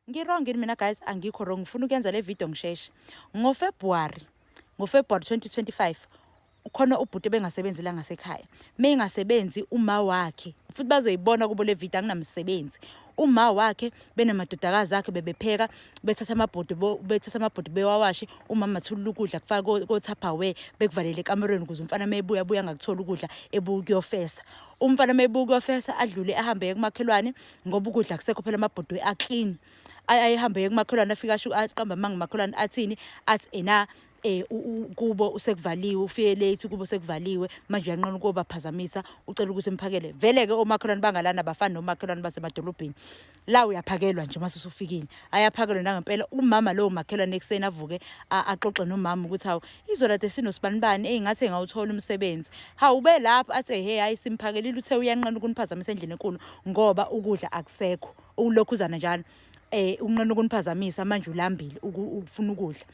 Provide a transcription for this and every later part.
Ngi-wrong yini mina guys? Angikho wrong. Ngifuna ukuyenza le video ngisheshe. NgoFebruary, ngoFebruary 2025 khona ubhuti bengasebenzi la ngasekhaya. Mengasebenzi uma wakhe, futhi bazoyibona kubo le video, anginamsebenzi. Uma wakhe benamadodakazi akhe bebepheka, bethatha amabhodi, bethatha amabhodi bewawashe, umama athulula ukudla kufaka ko-Tupperware, bekuvalele ekamerweni ukuze umfana mebuya abuya angakuthola ukudla ebuya ukuyofesa. Umfana mebuya ukuyofesa adlule ahambe kumakhelwane ngoba ukudla kusekho phela, amabhodwe a-clean. Ayihambe kumakhelwane, afike asho, aqamba amanga umakhelwane, athini, athi ena kubo usekuvaliwe, ufike late kubo sekuvaliwe, manje uyanqena ukubaphazamisa, ucela ukuthi emphakele. Vele-ke omakhelwane bangalana bafani nomakhelwane basemadolobheni la, uyaphakelwa nje mase usufikile, ayaphakelwa nangempela. Umama lowo makhelwane ekuseni avuke axoxe nomama ukuthi hawu, izolo kade sinosibanibani, eyi ngathi engawuthola umsebenzi, hawu ube lapho, athi he, hayi simphakelile, uthe uyanqena ukuniphazamisa endlini enkulu ngoba ukudla akusekho, ulokhuzana njalo, unqena ukuniphazamisa, manje ulambile, ukufuna ukudla,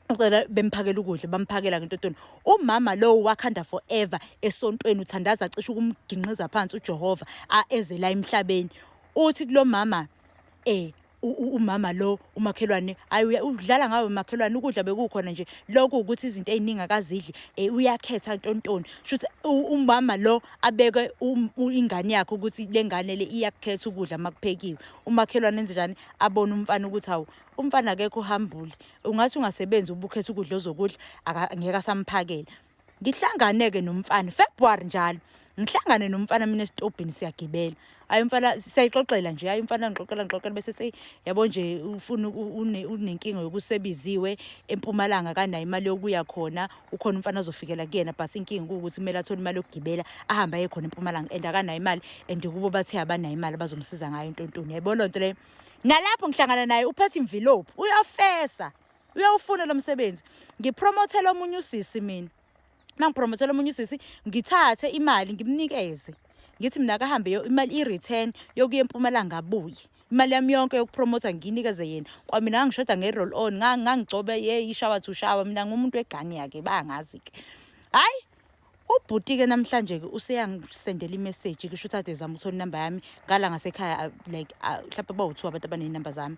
ucela bemphakela ukudla. Bamphakela ngentotoni. Umama lowo wakhanda forever esontweni, uthandaza cishe ukumginqiza phansi uJehova eze la emhlabeni. Uthi kulo mama, umama lo umakhelwane, hayi udlala ngawe umakhelwane, ukudla bekukhona nje, lokhu ukuthi izinto ey'ningi akazidli, uyakhetha ntontoni. Shuthi umama lo abeke ingane yakhe ukuthi le ngane le iyakukhetha ukudla makuphekiwe. Umakhelwane enze njani? Abone umfana ukuthi hawu, umfana akekho uhambule, ungathi ungasebenzi ubukhetha ukudla ozokudla, ngeke asamphakela. Ngihlangane-ke nomfana February njalo, ngihlangane nomfana mina esitobhini, siyagibela, hayi umfana siyayixoxela nje, hayi umfana ngixoxela ngixoxela, bese seyi yabo nje ufuna unenkinga yokusebiziwe eMpumalanga, kanayo imali yokuya khona, ukhona umfana azofikela kuyena, but inkinga kuwukuthi kumele athole imali yokugibela ahambe aye khona eMpumalanga, and akanayo imali, and kubo bathe abanayo imali abazomsiza ngayo intontoni, yayibona loo nto leyo. Nalapho ngihlangana naye uphethe imvilophu, uyafesa, uyawufuna lo msebenzi. Ngipromothela omunye usisi mina, uma ngipromothela omunye usisi, ngithathe imali ngimnikeze, ngithi mina akahambe, imali i-return yokuya eMpumalanga, abuye imali yami yonke yokupromotha ngiyinikeze yena. Kwamina ngangishoda nge-roll on, ngangigcobe ye i-shower to shower, mina ngumuntu wegangi-ke, bayangazi-ke. Hhayi ubhuti-ke namhlanje-ke useyangisendela imeseji, kusho ukuthi ade zama ukuthola inamba yami ngala ngasekhaya, like mhlawumbe bawu-two abantu abaney'namba zami,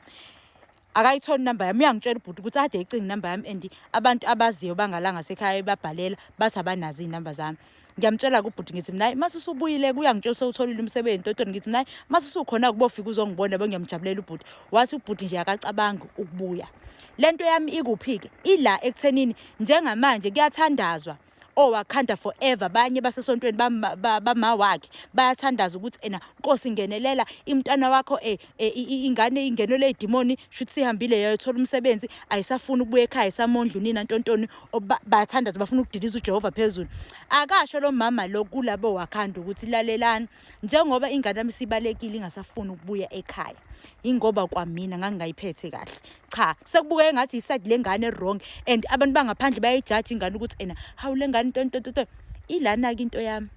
akayitholi inamba yami. Uyangitshela ubhuti ukuthi ade ecinga inamba yami, and abantu abaziyo bangala ngasekhaya babhalela bathi abanazo iy'namba zami. Ngiyamtshela-ke ubhuti, ngithi mina hayi, mase usubuyile, uyangitshela usewutholile umsebenzi totoni, ngithi mina hayi, mase usukhona kubofika uzongibona yabo. Ngiyamjabulela ubhuti. Wathi ubhuti nje akacabangi ukubuya. Le nto yami ikuphi-ke? Ila ekuthenini njengamanje kuyathandazwa owakhanda forever, banye basesontweni bama wakhe bayathandaza ukuthi ena Nkosi ngenelela, imntwana wakho ingane ingenelwe idimoni, shuthi sihambile yayothola umsebenzi, ayisafuni ukubuya ekhaya, isamondla unina ntontoni. Bayathandaza, bafuna ukudiliza uJehova phezulu. Akasho lo mama lo kulabo wakhanda ukuthi lalelani, njengoba ingane yami sibalekile ingasafuni ukubuya ekhaya, ingoba kwamina ngangingayiphethe kahle. Cha, sekubukeka ngathi i-side lengane wrong, and abantu bangaphandle bayayijaja ingane ukuthi ena hawu, le ngane ntontontonto. Ilana-ke into yami,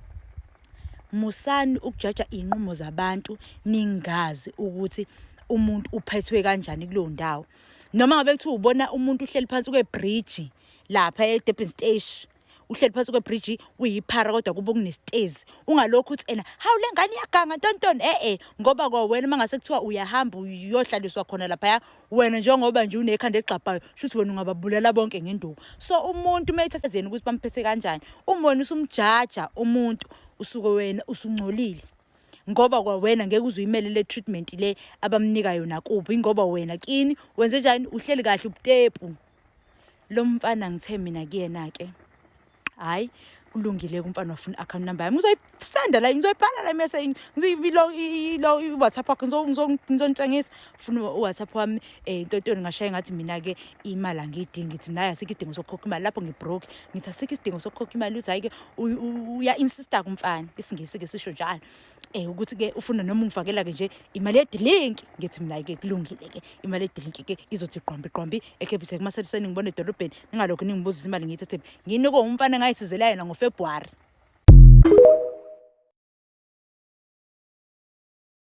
musani ukujaja iy'nqumo zabantu ningazi ukuthi umuntu uphethwe kanjani kuleyo ndawo. Noma ngabe kuthiwa ubona umuntu uhleli phansi kwebhriji lapha e-Durban Station, uhleli phansi kwebhriji uyiphara, kodwa kube kunesitezi, ungalokhu uthi ena hawu, le ngane iyaganga ntontoni, e-e, ngoba kwawena uma ngase kuthiwa uyahamba uyohlaliswa khona laphaya, wena njengoba nje unekhanda egxabhayo, shuthi wena ungababulala bonke ngenduku. So umuntu uma ethatha yena ukuthi bamphethe kanjani, uma wena usumjaja umuntu, usuke wena usungcolile, ngoba kwawena ngeke uze uyimele le treatment le abamnika yona kubo, ingoba wena kini wenze njani? Uhleli kahle ubutepu. Lo mfana ngithe mina kuyena-ke hhayi, kulungile, kumfana wafuna i-account number yami, ngizoyisenda la, ngizoyibhala la message ilo i-WhatsApp wakhe, ngizonitshengisa, ufuna u-WhatsApp wami, ntontoni. Ngashaya ngathi mina-ke imali angiyidingi, ngithi mina hayi, asikho isidingo sokukhokha imali lapho, ngibroke, ngithi asikho isidingo sokukhokha imali. Uthi hhayi-ke, uya-insista kumfana, isiNgisi-ke sisho njalo, ukuthi-ke ufuna noma ungifakela-ke nje imali yedilinki. Ngithi mina-ke kulungile-ke, imali yedilinki-ke izothi qwambi qwambi eCapitec uma seningibona edolobheni, ningalokhu ningibuzisa imali ngiyithathephi, nginikwe umfana engayisizela yena ngoFebruary.